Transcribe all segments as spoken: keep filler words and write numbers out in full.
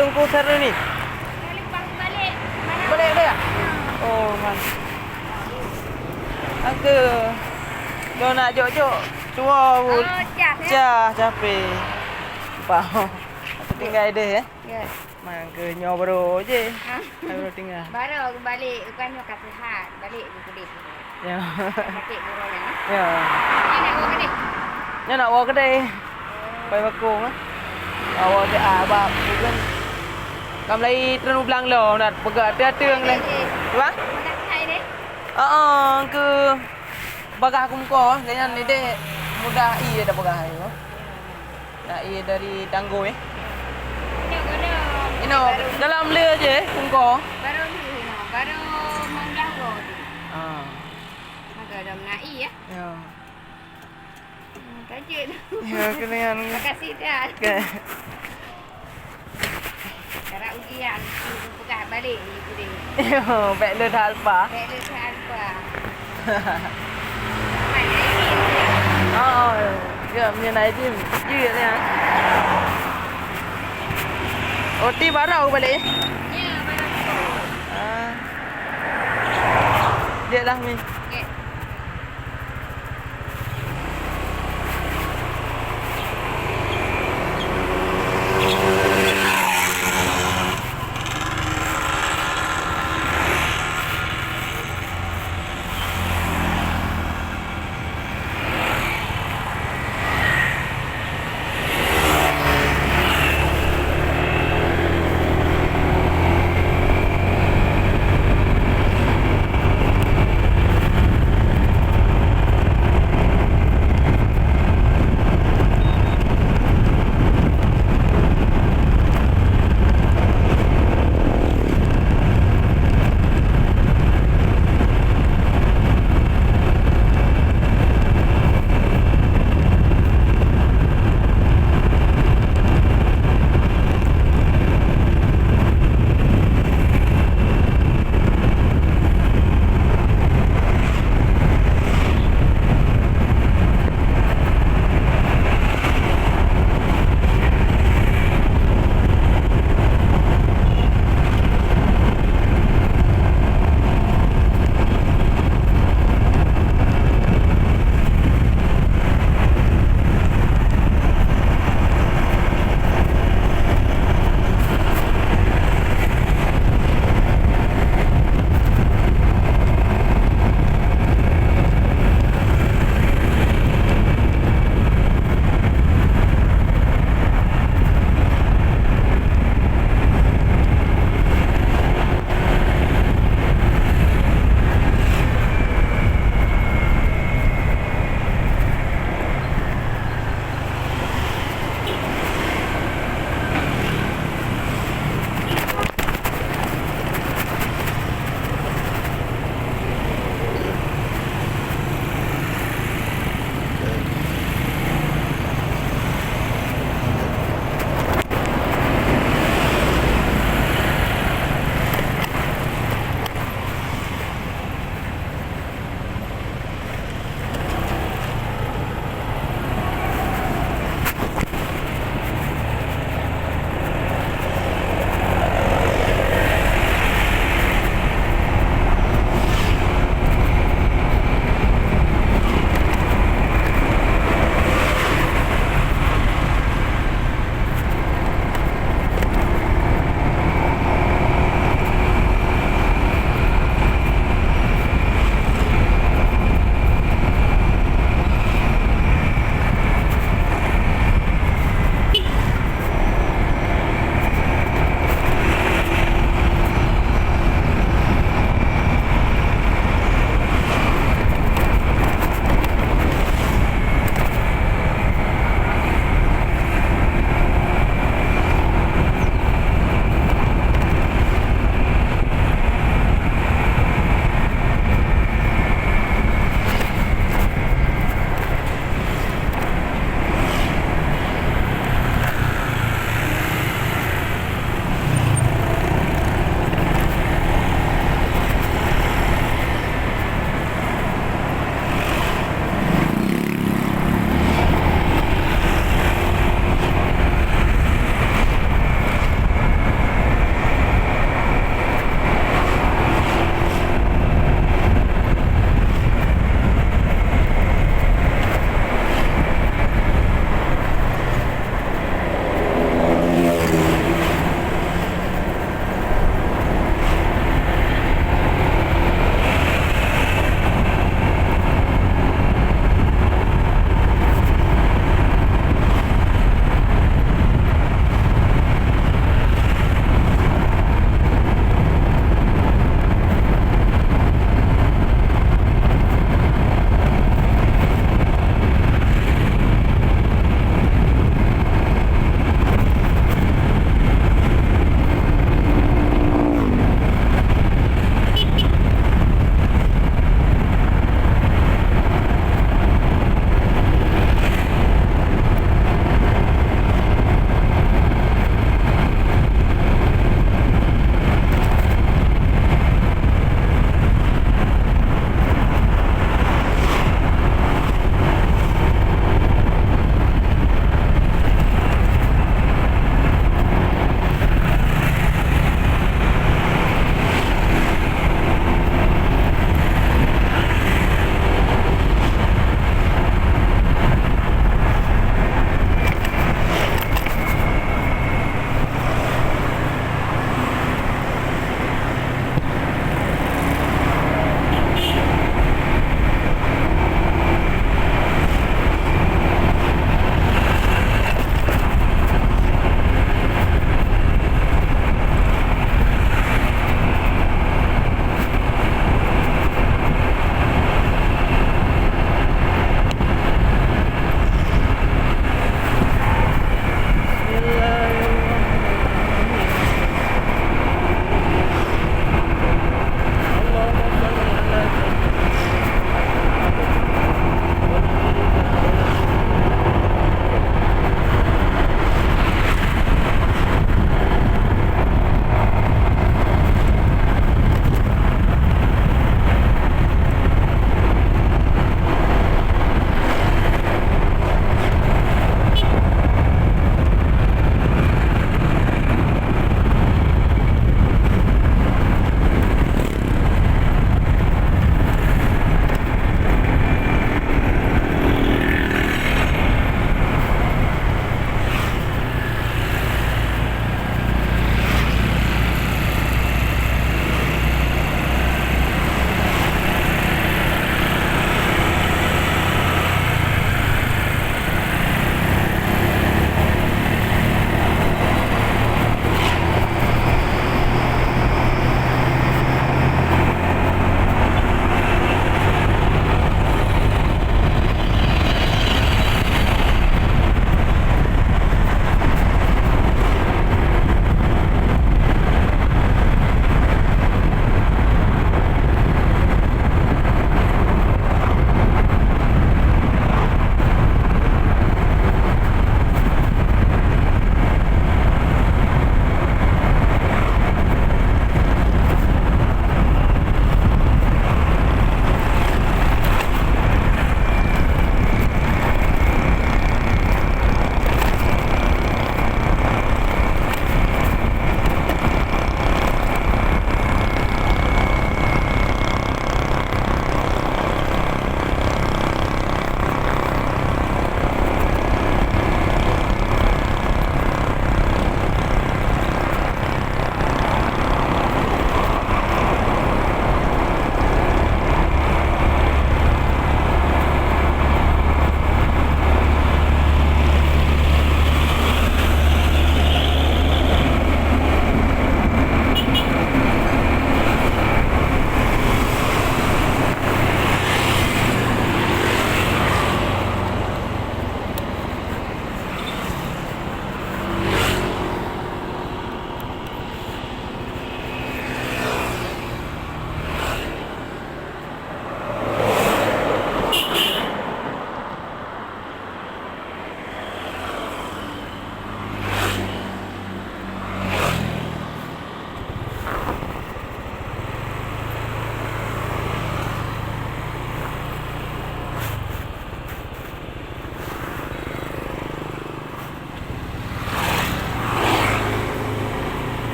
Teungku Saruni. Balik deh ya? Oh, man. Angke. Lo nak jok-jok. Tua. Oh, cah, ya? Cah, capek. Paham. Tinggai deh, ya? Ya. Mangke nyoe baru je. Ah. Baru tinggal. Baru aku balik, bukan nyoe ka sihat. Balik aku keudeh. Ya. Sakit guru nyan. Ya. Ni nak bawa keudeh? Nyoe nak bawa keudeh. Oh. Pai bakong, ah. Bawa ke, ah, bak bukan. Kam lai treun u blang lo, nak peugah ati-ati ngon leh. Ba? Mudah hai deh. Heeh, ke bagah aku muka, lé nyan ideh mudah ie dah bagah nyoe. Nak ie dari tanggôi. Inoe, inoe, dalam le je, kungko. Baru ni, inoe, baru lima belas go. Ah. Maka dah nak ie, ya? Ya. Hmm, kajet. Ya, kena. Makasih dah. Okey. Karap ujian, peugah balik ni, Budi. Yo, bèk le that alpa. Bèk le that alpa. Mana ini? Oh, ya, meunyoe na izin. Jeuet nyan. Oti baru balik? Ya, baru. Ah. Jeuet lah, Mi. Okey.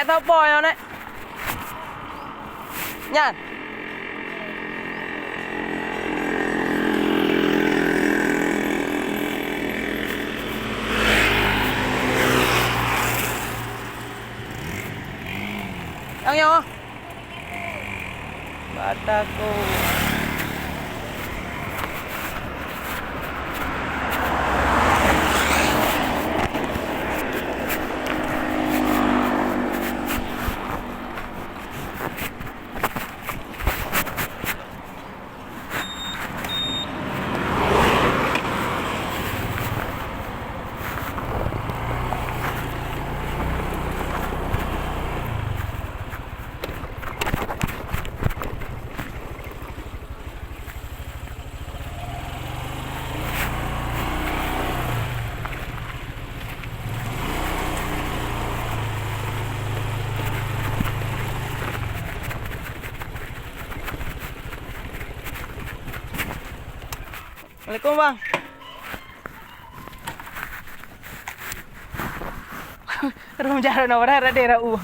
Sapa nyoe, Nek? Nyan. Nyang nyoe. Batako. Assalamualaikum, Bang. Rum jaroe na padahai rade rau.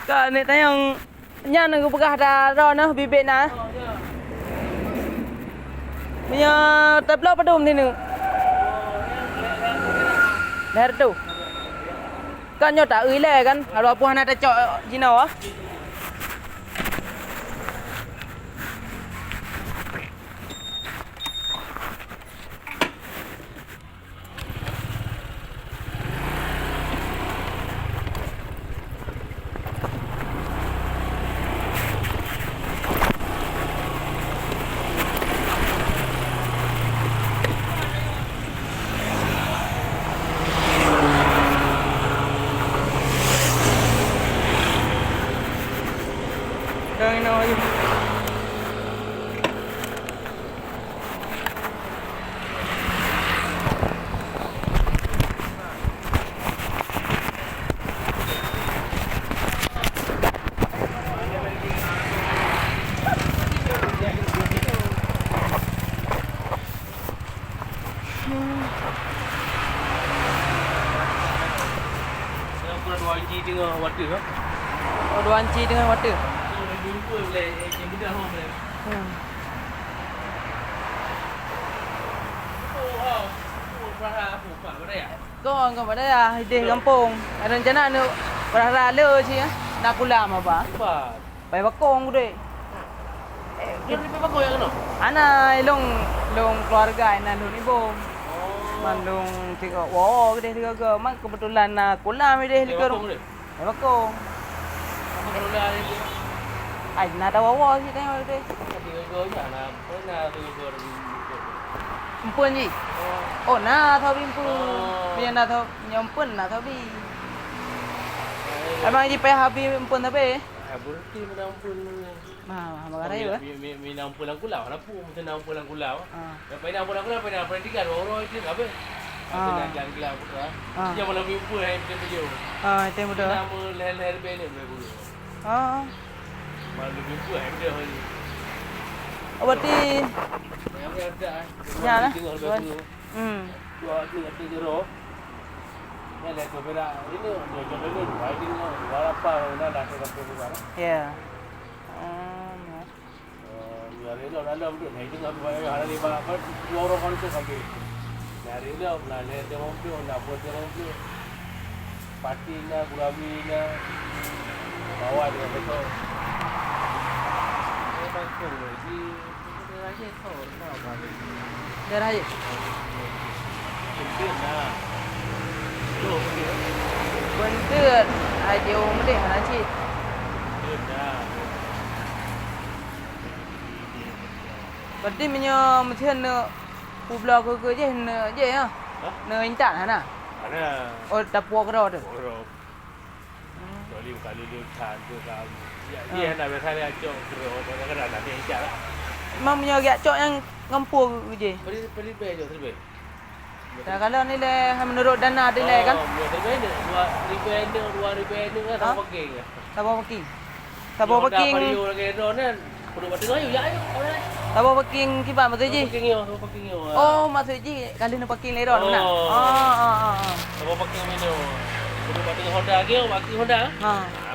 Ka nek tanyong nyan geupeugah da droeneuh bibit na. Meunyoe tabloe padum sineuk? Lhèe reutôh. Kan nyoe ta-eu ilèe kan, halo peue hana tacok jinoe. Dua inci teungoh wateue, ha? Oh, dua inci teungoh wateue. Hmm. Kon, kon bak dayah, ideh gampông. Ada rencana neuk peurara le cit, ya. Nak kulam apa? Pai bakong deh. Dia pai bakong ya kena? Ana ilong, ilong keluarga ina lôn ibong. Oh. Man lôn tiga, wow, gede tiga ga. Man kebetulan na kulam ideh likot. Pai bakong. Ai, na tawa-wa cit tengok tadi. Empeun jih? Oh, na sabi empeun. Meunyo na sabi, nyo empeun na sabi. Emang jih payah abi empeun sabe? Ah, berhenti mina empeun. Nah, maka rayu, eh? Mi, mi, mi, mina empeun lam kulau, hana pu, mesti na empeun lam kulau. Ah. Dah payah na empeun lam kulau, payah na pernah tiga, dua orang itu, habis. Ah. Habis na jalan gelap, putra. Ah. Dia malam minggu, hai, betul-betul. Ah, itu yang betul. Dia nama leher-leher bene, boleh guru. Ah. Malam minggu, hai, betul, hari. Oh, berarti. Yang ada, eh. Ya lah. Tinggal dua puluh. Hmm. Dua hari kata jero. Ni ada tu berak. Ini dua jam dulu, dua hari ni, dua lapan, dah, dah, dah, dah, dah. Ya. Hmm. Oh, ya, rela dalam tu. Nah, itu nak buat, ada lima, apa, dua orang konsep kami. Nah, rela, nah, dia, dia orang tu, nak buat dia orang tu. Pati na, gurami na, bawa dia betul. Dia bangkong lagi. Daerah je? Keuntut na. Keuntut, ajo meudeh hana cit. Berarti meunyoe meusihan neuk peubloe keu-keu jih, neuk jih, ya? Hah? Neuk intat hana? Hana. Oh, tapuwoe keudroe teuh? Puwoe keudroe. Kecuali bukan lulus kan tu kan. Ya, dia nak biasa dia cok terus, kadang-kadang nak dia ijak lah. Memang punya giat cok yang ngempu je. Beri, beri bel je, beri bel. Dah kalau nilai menurut dana nilai kan? Oh, ya, beri bel je. Dua ribu enam, dua ribu enam kan, sama pakai ke? Sama pakai. Sama pakai. Dia Honda Vario lagi drone kan. Peuduek bak teungoh, yuk, jak, yuk, alright. Saboh parking kiban maksud jih? Parking yo, saboh parking yo. Oh, maksud jih ka lheueh neuparking lé droeneuh meunan? Oh. Oh, oh, oh, oh. Saboh parking mino. Peuduek bak teungoh Honda lagèe, parking Honda. Ha. Ah,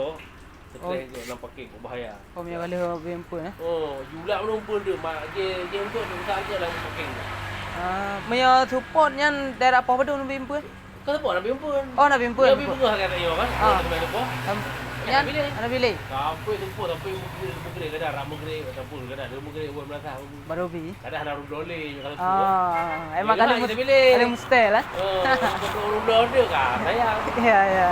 Oh. Stres tu dalam parking, bahaya. Oh, meunyoe ka lheueh bri eumpeuen, eh? Oh, julak meunyoe eumpeuen tu, mak, je, je untuk, je besar tu dalam parking tu. Ah, meunyoe support nyan daerah poh padum bri eumpeuen? Kan support na bri eumpeuen. Oh, na bri eumpeuen. Ya, bri eumpeuen harga tak yo kan? Ah. Support tu main apa? Am, nyan, na bri lé. Sampai support, sampai Maghrib, Maghrib kadang, rak Maghrib, ataupun kadang dua Maghrib, buat meunasah. Baru bri. Kadang hana rudol lé, kalau tu. Ah, emang kali mus-, kali mustahil, eh? Oh, kalau rudol dia kan, sayang. Ya, ya.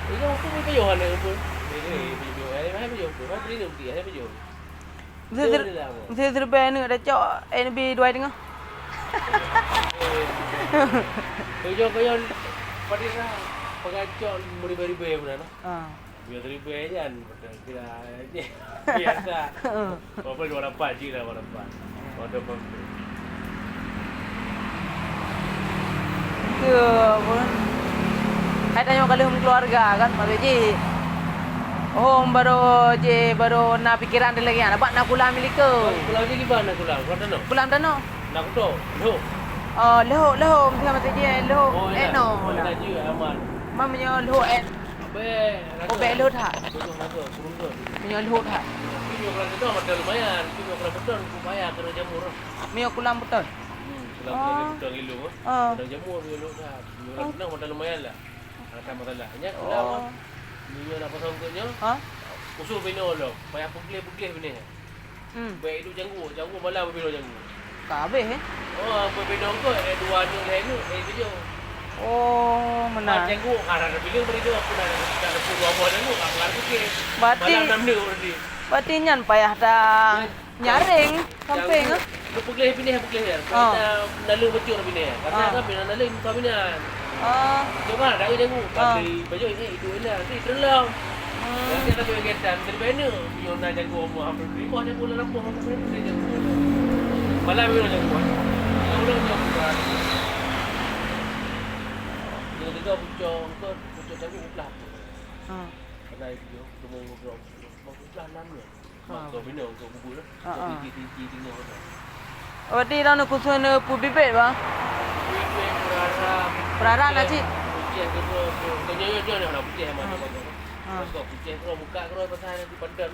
Ini aku pun payah anak pun. Ini payah, ini payah pun. Apa ini payah, ini payah. Mesti ter-, mesti terbaik ni ada cok N B dua tengah. Kau jangan, kau jangan pada lah. Pakai cok beribai-ribai pun dah. Ah. Biasa ribu aja kan, betul kira aja. Biasa. Heeh. Berapa dua lapan je lah, dua lapan. Waduh, bagus. Ke apa? Hai tanya kalau keluarga kan, maksud ji. Oh, baru je, baru na pikiran dia lagi. Nampak na kulam milik ke? Kulam je gimana kulam? Kulam tanah? Kulam tanah. Nak kuto? Lho. Oh, lho, lho. Mesti maksud ji, lho. Oh, eh, enak. No. Oh, enak je, aman. Mam nyo lho, eh. Bèk, oh, bèk lhôt that. Beutôi, beutôi, turun tu. Meunyoe lhôt that. Tapi nyoe kalau beutôi, macam lumayan. Tapi nyoe kalau beutôi, lumayan kena jamur. Meunyoe kulam beutôi? Hmm, kulam beutôi, beutôi ngilu, eh. Ah. Kena jamur, meunyoe lhôt that. Meunyoe kulam beutôi, macam lumayan lah. Ada masalah. Nyan kulam, oh. Meunyoe nak pasang kot nyoe, ha? Usul binoe lom. Payah peugleh-peugleh binoe. Hmm. Bèk iduek janggut, janggut malam beubinoe janggut. Ka habéh, eh? Oh, beubinoe kot, eh, dua nyoe, lhèe nyoe, eh, tujoh. Oh, meunan. Janggut, ah, dah bileung bari dua, aku dah, dah, dah, dah puluh dua boh janggut, aku dah fikir. Berarti, malam enam nyoe berarti. Berarti nyan payah ta nyaring, sampéng, ah? Lu peugleh binéh, peugleh ya. Oh. Kita lalu bocor binéh. Karena kan binéh lalu muka binéh. Ah. Cuma ada aja jago. Ah. Tapi baju ini itu lah. Nanti terlalu. Hmm. Nanti ada kegiatan. Terlebih ni, punya nak jago mau hampir lima jago dalam pun hampir lima jago. Malam ni jago. Kita ulang jago. Kita tiga pucuk, empat pucuk jago, empat belas. Ah. Kena itu, cuma ngobrol. Empat belas enam ni. Ha. Kau bina untuk bubur lah. Ha, ha. Tinggi-tinggi tengok tu. Oh, berarti dah nak khusus nak pubibit, bang? Pubibit, peurara. Peurara nak cit? Putih ke tu, tu. Tanya dia, dia nak putih mana bagus. Ha. Kau putih, kau buka, kau pasal di Pandan.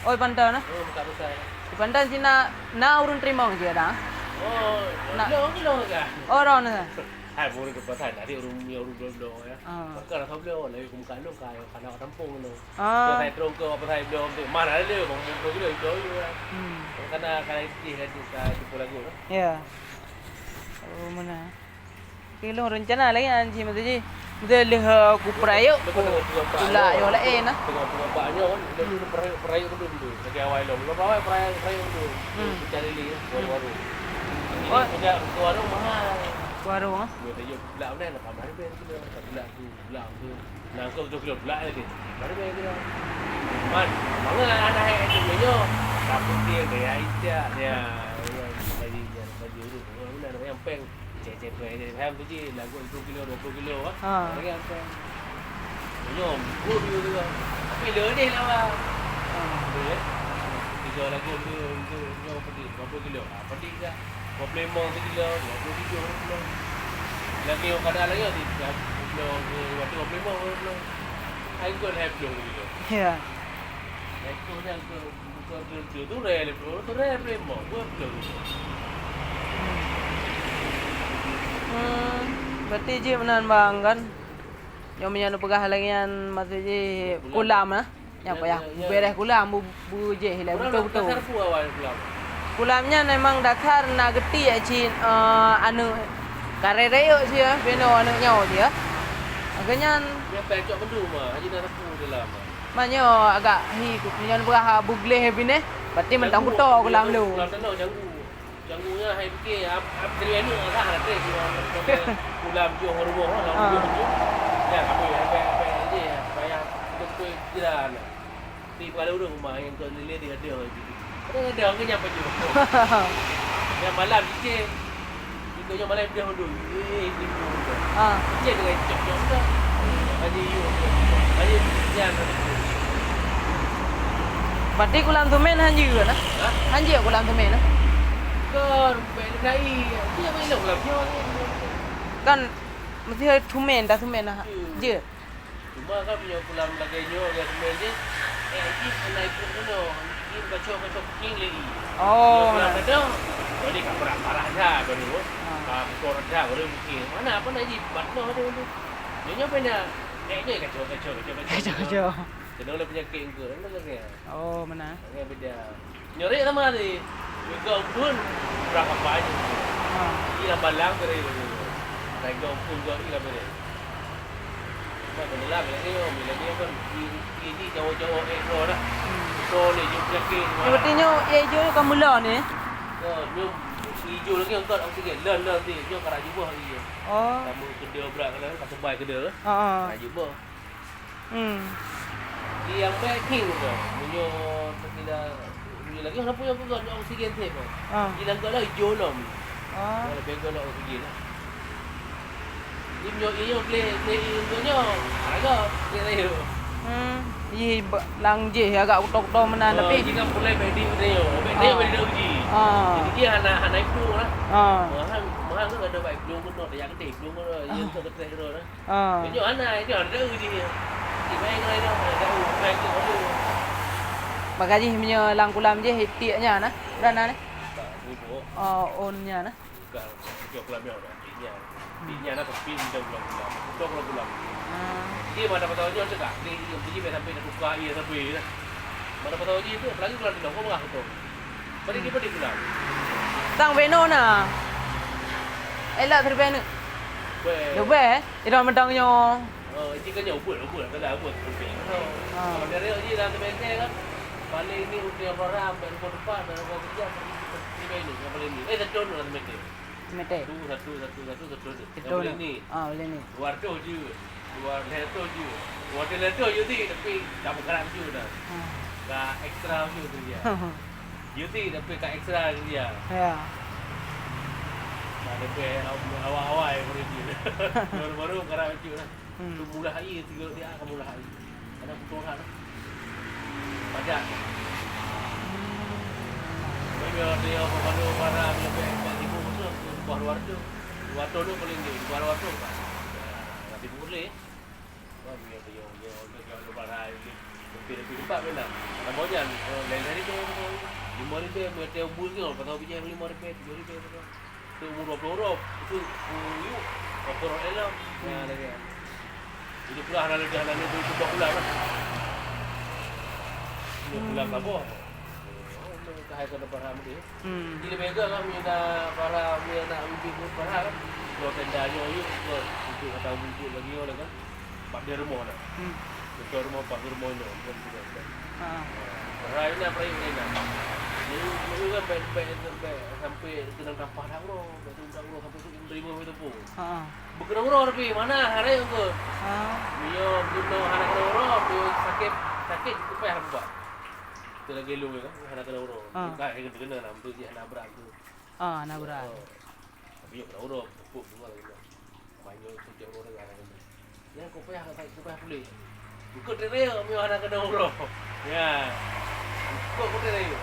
Oh, di Pandan, ah? Oh, buka pasal. Di Pandan sini nak, nak urun terima je dah. Oh, nak. Long, long kan? Oh, orang ni. Hai, baru ke pasal. Tadi urun, urun dua-dua ya. Ah. Maka rasa beliau, lagi aku buka long, kau, kau nak tampung long. Ah. Terus saya terus ke apa saya beliau tu. Mana ada, bang, beliau tu, beliau tu, kan. Hmm. Karena kalau itu, kan, kita jumpa lagu, kan. Ya. Oh, mana? Okey, long rencana lagi, anjing, mesti ji. Mesti leh, eh, ku perayuk, ku tulak, yo, lain, ah. Tengah, tengah banyak, kan. Dia tu perayuk, perayuk tu dulu. Lagi awal long. Lepas awal perayuk, perayuk tu. Hmm. Cari li, ya, baru-baru. Oh. Ini punya warung mahal. Warung, ah? Dia tu, yo, pula mana, lapan belas ribu kilo. Tak pula tu. Blang tu. Nangkeup tujoh kilo blang lagi. Baru bayar kilo. Man, bangun anak hai tu nyoe. Takut dia gaya ijak. Ya, ya, bagi dia, bagi urut. Orang benar, orang peng. Cek-cek peng. Jadi, paham tu je. Lagu dua puluh kilo, dua puluh kilo, ah. Ha. Orang yang peng. Nyoe, oh, dia tu. Tapi le deh lawa. Ha. Betul, ya? Tiga lagu tu, tu, nyoe pedih. Dua puluh kilo. Ha, pedih dah. Dua puluh lima tu kilo, dua puluh tujuh kilo. Lagi orang kada lagi, dua puluh, dua puluh lima kilo. Hai, kau hai puluh kilo. Ya. Hai, kau dah ke, ke, ke, ke, tu raya lima puluh, tu raya lima puluh lima, dua puluh kilo. Hmm. Berarti je meunan, bang, kan? Nyoe meunyoe neupeugah lagèe nyan, maksud jih kulam, ah. Nyan payah beureh kulam, bu-, bujéh ilèe beutôi-beutôi. Kulam nyan memang dasar na geutiek cit, eh, aneuk karè rayeuk cit, eh, binoe aneuk nyoe cit, eh. Lagèe nyan. Nyan payah cok mandum, ah, hana na sapeue dalam, ah. Meunyoe agak hi, meunyoe neupeugah bugleh binéh, berarti mantong kuto kulam lôn. Kulam tanoh janggu. Janggu nyan hai pike, ap, ap, dari anu lah, ada trek, kulam jong rumah, lah, ujung-ujung. Ya, apa, apa, apa, je, payah betul-betul jiran. Di kepala urang rumah yang kau nilai dia ada, ada, ada, aku nyampe je. Yang malam cicing, ikutnya malam dia dulu. Eh, dia dulu. Ha. Cicing dengan cok-cok tu. Haji Yu. Haji Yu. Berarti kulam Tumen han jeuet nah? Ha? Han jeuet kulam Tumen nah? Kon, bèk lagèe, dia main kulam nyoe. Kan mesti hai Tumen, dah Tumen nah. Jeuet. Cuma kan punya kulam lagèe nyoe, lagèe Tumen je. Eh, jih aneuk ikut keunoe. Jih kacau-kacau kucing lagi. Oh, kulam nah. Kadang, jadi ka parah-parah dah baru. Ha. Ka besar dah baru mungkin. Mana apa nak jih? Bat noh ada tu. Dia nyoe pernah. Eh, dia kacau-kacau, kacau-kacau. Kacau-kacau. Kena oleh penyakit engkau, kan, kan, kan. Oh, meunan. Kan beda. Nyoe rek sama tadi. Juga pun berapa banyak. Ha. Iya balang kere. Rega pun juga iya kere. Cuma tenggelam lagi, oh, bila dia kan di, di, di jauh-jauh, eh, kau dah. Hmm. Kau ni, jauh penyakit. Seperti nyoe, ya, hijau kan mula ni. Ya, nyoe hijau lagi, engkau oksigen. Lon, lon, di, nyoe karah jubah, iya. Oh. Kamu kedua berat, kalau kata baik kedua. Ha, ha. Karah jubah. Hmm. Di nyang bèk king tu. Meunyoe teukira, meunyoe lagèe hana peue nyang peugah, nyoe oksigen teuh, Bang. Ah. Di lam gob lah ijo lom. Ah. Nyoe leubeh gob lah oksigen lah. Di meunyoe ijo gleh, gleh ijo tu nyoe, harga gleh rayeuk. Hmm. Ih, ba-, lam jih agak kuto-kuto meunan, tapi jih kan pulai bèk di uji. Bèk di uji. Ah. Jadi dia hana, hana ibu lah. Ah. Mahal, mahal tu ada baik belum kena, dia gede belum kena, dia tu gede kena lah. Ah. Nyoe hana, nyoe hana tahu jih. Di main dengan dia, hana tahu, main tu hana. Bagaih jih meunyoe lam kulam jih, tiek nyan nah. Dah na ni? Tak, sibuk. Oh, on nyan nah. Bukan, bukan kulam nyoe dah. Tiek nyan. Tiek nyan dah tapi macam kulam-kulam. Betul kulam-kulam. Ah. Dia mana pasal nyoe cakap, dia, dia, dia sampai dah tukar, ia sampai dah. Mana pasal jih tu, apalagi kulam tu, kau berah betul. Pada dia, pada kulam. Sang beno na. Elak terbenu. Weh. Leubeh. Ira mantong nyoe. Oh, jih kan nyoe buet, buet, buet, buet, buet. Ha. Kalau dari jih dah terbengkel kan. Paling ni untuk yang orang, ambil rumah tempat, ambil rumah kerja, di bawah ni, yang paling ni. Eh, satu orang terbengkel. Meter. Satu, satu, satu, satu, satu. Satu. Yang paling ni. Ah, boleh ni. Dua ratus je. Dua ratus je. Dua ratus je, tapi tak bergerak je dah. Ha. Dah ekstra je tu dia. Beauty tapi ka ekstra dia. Ya. Nah, lebih awal-awal yang boleh dia. Baru-baru karang lucu lah. Hmm. Tu mula air, tiga dia akan mula air. Ada betul lah. Padat. Tapi dia, dia baru-baru barang lebih empat ribu tu, buah luar tu. Dua ton tu paling dia, dua ton tu. Nah, lebih boleh. Wah, meunyoe, meunyoe, meunyoe, meunyoe, meunyoe leubeh, leubeh, leubeh teumpat keunan. Nama nyan, oh, lain dari tu, tu, tu. Lima ribèe, meunyoe tiep buleuen nyoe, pasal bijèh lima ribèe, tujoh ribèe, pasal. Tu umur dua puluh uroe, tu, tu, yuk, dua puluh uroe dalam. Ya, lagèe. Jadi pula hana leudah, hana leudah, tu, tu, bulan lah. Dua bulan saboh. Oh, tu, tak ada paham dia. Hmm. Jadi, leubeh gèt lah, meunyoe na para, meunyoe na ubit pun para kan. Dua tenda nyoe yuk, dua, untuk kata ubit lagi nyoe lah kan. Empat belas rumah dah. Hmm. Betul rumah, empat belas rumah nyoe, bukan tiga belas. Ha. Rai ni, rai ni. Jadi, meunyoe kan bèk, bèk, bèk sampai keunan tampah dah uroe, bèk tu dah uroe sampai tu lima meter pun. Ha. Beukeunan uroe tapi mana hari tu? Ha. Meunyoe, meunyoe hana keunan uroe, meunyoe sakét, sakét cukup payah buat. Kita lagi lu ya, hana keunan uroe. Ha. Bukan, hana keunan, hana berat tu. Ah, na beurah. Oh. Tapi nyoe keunan uroe, peuet dua lagèe nyoe. Ban nyoe peuet uroe teuka lagèe nyoe. Nyan kok payah, kok payah puléh. Engkot teureu meunyoe hana keunan uroe. Ya. Engkot kok teureu.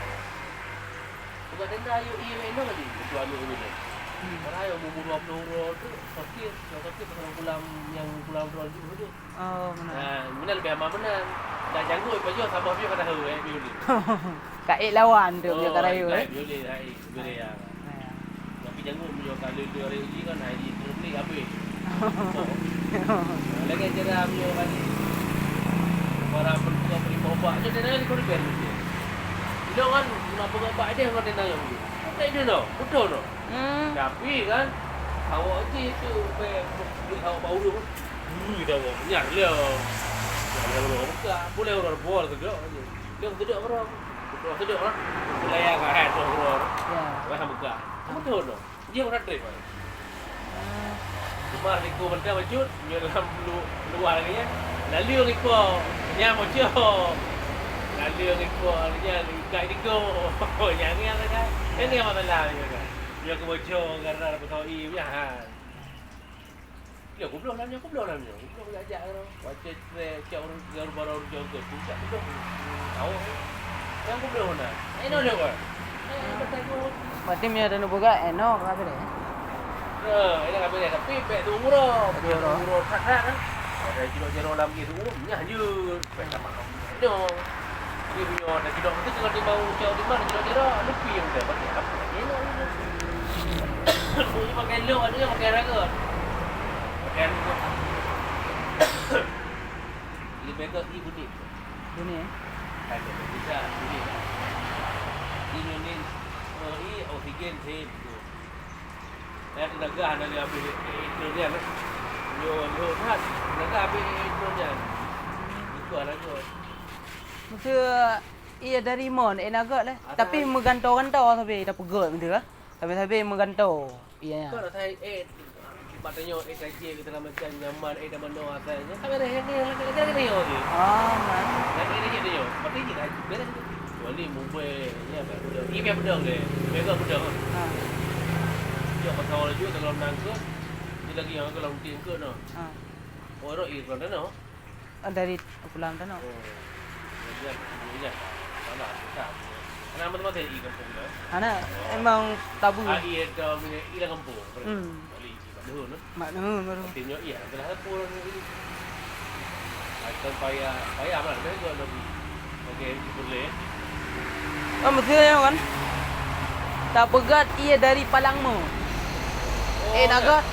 Bukan tenda yuk ié inong tadi. Betul anu ini. Hmm. Padahai umur dua puluh uroe tu sakét, sakét pasal pulang nyang pulang droe tu. Oh, meunan. Ha, meunan leubeh aman meunan. Dak janggut pajoh saboh pih ka tahu, eh, pion ni. Ka ék lawan tu, oh, ka rayu, eh. Pion ni, hai, pion ni, ya. Ya. Tapi janggut meunyoe ka lheueh-lheueh hari uji kan, hari uji belum ni habis. Oh. Lagèe cara meunyoe kan, para peurumoh bak nyoe, dana di Koriben mesti. Ilong kan, na peugah bak deh ngon dana nyang tu. Bukan itu no, betul no. Hmm. Tapi kan, awak ji tu, be, duit awak bak ureueng. Hmm, kita awak nyar le. Nyar le ureueng buka, boleh ureueng bol ke dia. Dia sedek ureueng. Sedek ureueng. Wilayah kan, hai, tu ureueng. Ya. Wah, buka. Betul no. Dia orang trip, kan? Ah. Cuma siku mantong bacut, nyoe lam lu-, luar lagi, ya. Lalu ngipo, nya moco. Lalu ngipo, nya ikat tigo. Yang ni apa kan? Yang ni apa salah, ya kan? Yang aku moco karena ada pesawat i, ya, ha. Ya, goblok lah nyoe, goblok lah nyoe. Goblok jak-jak keunoe. Baca trek, cak ureueng, baru-baru ureueng jongkot. Puncak goblok. Awak. Yang goblok mana? Eh, no, no, kan? Eh, betul tu. Berarti meunyoe taneuk peugah, eh, no, ka beres. Nah, ini ka beres. Tapi bèk tu umroh. Bèk tu umroh. Umroh that-that, kan? Ada jilok jaroe lam gitu. Oh, nyah je. Bèk tak faham. Nyoe. Jadi, meunyoe tasidok beutôi, tinggai timang ucok timang, tasidok jaroe, leupie meudah, berarti apa lagi nyoe? Meunyoe pakai lok, ada nyang pakai raga. Pakai raga. Leubeh gèt i bunyi. Bunyi, eh? Ada, bisa bunyi. Inyoe ni, oh, i oksigen sih, betul. Eh, tenaga hana lé habéh, eh, itu dia, nah. Nyoe, nyoe that, tenaga habéh, eh, itu dia. Itu hana nyoe. Meuseu, iya dari mon, eh, na gèt lé. Tapi meugantoe-gantoe sabe tapeugèt meuseu, ah. Sabe-sabe meugantoe. Iya. Kau nak saya, eh, tempat tanya, eh, saya cek, kita nama macam nyaman, eh, dah mana asal. Nyoe tak ada yang ni, yang ni, yang ni, yang ni. Ah, man. Yang ni, yang ni, yang ni. Berarti ni dah beres tu. Wali mobile, ni apa? Ni biar pedang deh. Mega pedang. Ha. Dia pasal laju dalam nangkut. Dia lagi yang dalam tim ke, no. Ha. Oh, rot i dalam tanah. Ah, dari pulang tanah. Oh. Dia, dia, dia. Salah, susah. Anak mata-mata i kampung dah. Anak emang tabu. Ah, i dah punya, i dah kampung. Hmm. Balik. Mak Nuhun, eh? Mak Nuhun baru. Tapi nyoe iya, telah lapor nyoe. Macam payah, payah lah, saya jual lagi. Okey, boleh. Oh, maksudnya kan? Tapeugèt iya dari palang mo. Oh, eh, na gèt.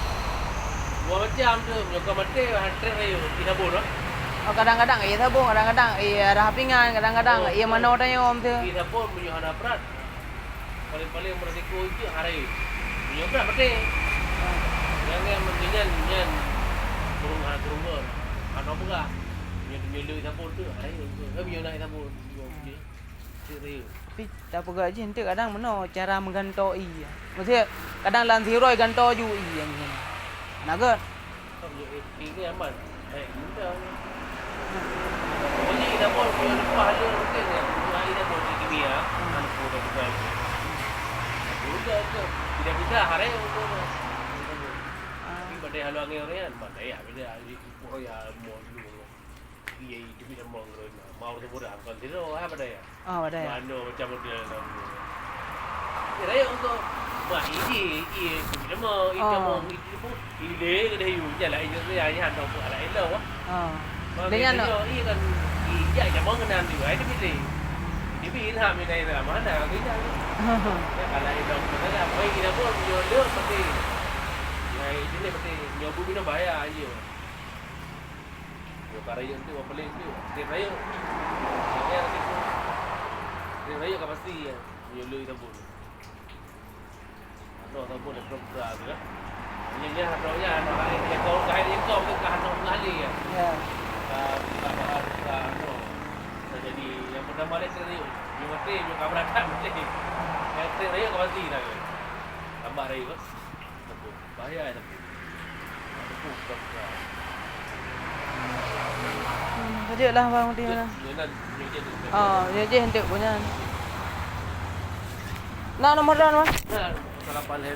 Dua macam tu, nyoe ka maté, han trép rayeuk, di sabon, eh? Oh, kadang-kadang iya sabon, kadang-kadang iya rhah pingan, kadang-kadang iya manoe tayom tu. Di sabon, meunyoe hana brat. Paling-paling berisiko itu hari. Meunyoe brat maté. Nyan, nyan, nyan, nyan. Kurung, ha, kurung ke. Hana peugah. Meunyoe, meunyoe le sabon tu, hari tu. Kan meunyoe na sabon. Serius. Tapi tapeugah jih enteuk kadang meunoe cara meugantoe ie. Maksudnya, kadang lam siroi gantoe ju ie nyan. Na gèt? Ini aman. Eh, mudah. Bunyi dah pun, dia lepas dia mungkin ya. Bunyi air dah pun di dunia. Anak muda juga. Muda tu. Tidak bisa, hari itu. Tapi pada haluan orang kan, mana ya, bila hari itu, oh ya, mau dulu. Iya, itu bila mau orang. Mau tu pun bukan tidak, apa pada ya? Oh, pada ya? Mano macam model tu. Dia rakyat untuk, wah, ini, iya, itu nama, itu nama, itu pun, ini kena you, jalan itu tu, ya, ya, hantar buat anak elok, wah. Oh. Dengan dia, iya kan, iya, zaman kenal dia, ada pilih. Dia pilih ilham, dia ilham, mana, beda tu. Ya, kalau ilham tu, kan, apa yang kita buat, dia, dia, pasti, ya, itu ni, pasti, dia pun minum bahaya, iya. Nyoe ka rayeuk tu, paling tu, trép rayeuk. Trép rayeuk ka pasti, ya. Nyoe lheueh saboh. Adoh saboh dah program tu, kan. Nyoe, nyoe, adoh nyan, adoh hai, dia kau, hai, dia kau, kan, adoh mengalir, ya. Ya. Ka, ka, ka, ka, adoh. Nah, jadi, yang pertama ni trép rayeuk. Nyoe mati, nyoe ka beratap mati. Yang trép rayeuk ka pasti dah, kan. Tambah rayeuk, kan. Bahaya tapi. Hmm, saja lah bang mati mana. Oh, dia je hendak punya. Nah, nomor dah, Bang. Nah, salah pandai.